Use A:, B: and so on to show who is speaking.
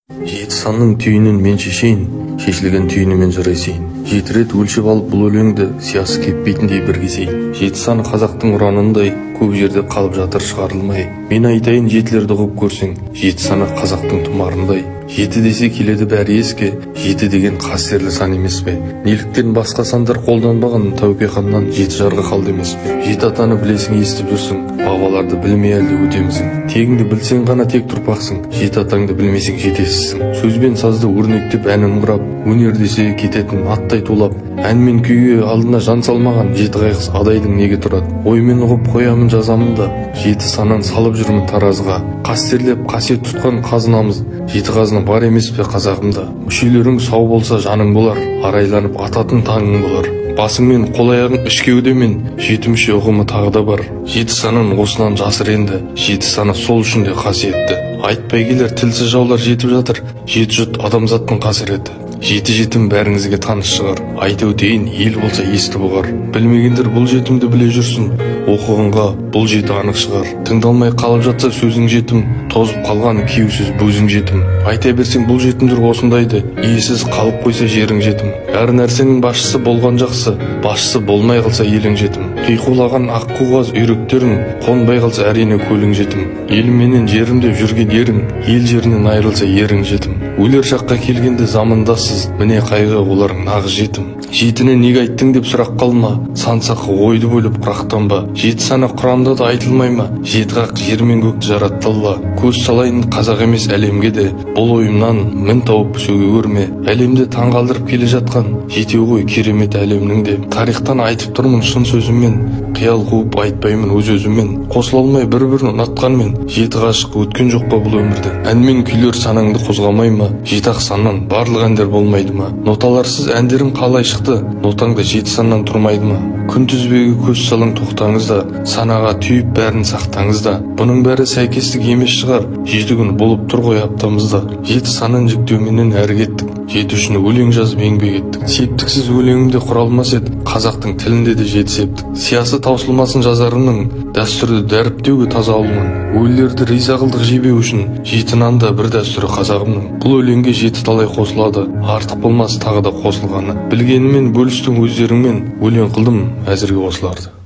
A: Жеті санның түйінін мен шешейін, шешілген түйінімен жыр есейін. Жеті рет өлшеп алып бұл өлеңді, сиясы кеппейтіндей бір кесейін. Жеті саны қазақтың ұранындай, көп жерде қалып жатыр шығарылмай. Мен айтайын жетілерді ұғып көрсең, жеті саны қазақтың тұмарындай. Жеті десе келеді бәрі еске, жеті деген қастерлі сан емес пе? Неліктен басқа сандар қолданбаған, Тәуке ханнан жеті жарғы қалды емес пе? Жеті атаны білесің, естіп жүрсің, бабаларды білмей әлде өтемісің? Тегіңді білсең ғана тек тұрпақсың, жеті атаңды білмесең жетесізсің. Сөз бен сазды өрнектеп әнін құрап, өнер десе кететін аттай тулап, ән мен күйге алдына жан салмаған жеті қайғысы адайдың неге тұрады? Оймен ұғып қоямын жазамын да, жеті саннан салып жүрмін таразыға. Қастерлеп қасиет тұтқан қазынамыз, жеті қазына бар емес пе қазағымда? Мүшелерің сау болса жаның болар, арайланып ататын таңың болар. Басыңмен қол аяғың іш кеудемен, жеті мүше ұғымы тағы да бар. Жеті санын осынан жасыр енді, жеті саны сол үшін де қасиетті. Айтпай келер тілсіз жаулар жетіп жатыр, жеті жұт адамзаттың қасіреті. Жеті жетім бәріңізге таныс шығар, айта өтейін ел болса естіп ұғар. Білмегендер бұл жетімді біле жүрсін, оқығанға бұл жеті анық шығар. Тыңдалмай қалып жатса сөзің жетім, тозып қалған кеусіз бөзің жетім. Айта берсең бұл жетімдер осындайды, иесіз қалып қойса жерің жетім. Әр нәрсенің басшысы болған жақсы, басшысы болмай қалса елің жетім. Қиқулаған аққу қаз үйректерің, қонбай қалса әрине көлің жетім. Еліменен жерім деп жүрген ерің, ел жерінен айырылса ерің жетім. Өлер шаққа келгенде замандасыз, міне қайғы оларың нағыз жетім. Жетіні неге айттың деп сұрақ қалма, сан сақы ойды бөліп құрақтанба. Жеті саны Құранда да айтылмай ма, жеті қақ жер мен көкті жаратты Алла. Көз салайын қазақ емес әлемге де, бұл ойымнан мін тауып сөге көрме. Әлемді таңғалдырып келе жатқан жетеу ғой керемет әлемнің де. Тарихтан айтып тұрмын шын сөзіммен, қиял қуып айтпаймын өз өзіммен. Қосыла алмай бір-бірін ұнатқанмен, жеті ғашық өткен жоқ па бұл өмірде? Ән мен күйлер санаңды қозғамай ма? Жеті ақ саннан барлық әндер болмайды ма? Ноталарсыз әндерің қалай шықты? Нотаңда жеті саннан тұрмайды ма? Күнтізбеге көз салың тоқтаңыз да, санаға түйіп бәрін сақтаңыз да. Бұның бәрі сәйкестік емес шығар, жеті күн болып тұр ғой аптамызда. Жеті санын жіктеуменен әрі кеттік, жеті үшін өлең жазып еңбек еттік. Септіксіз өлеңімде құралмас еді, қазақтың тілінде де жеті септік. Сиясы таусылмасын жазарымның, дәстүрді дәріптеуге таза ауылмын. Өлілерді риза қылдық жебеу үшін, жеті нанда бір дәстүрі қазағымның. Бұл өлеңге жеті талай қосылады, артық болмас тағы да қосылғаны. Білгенімен бөлістің өздеріңмен, өлең қылдым әзірге осыларды.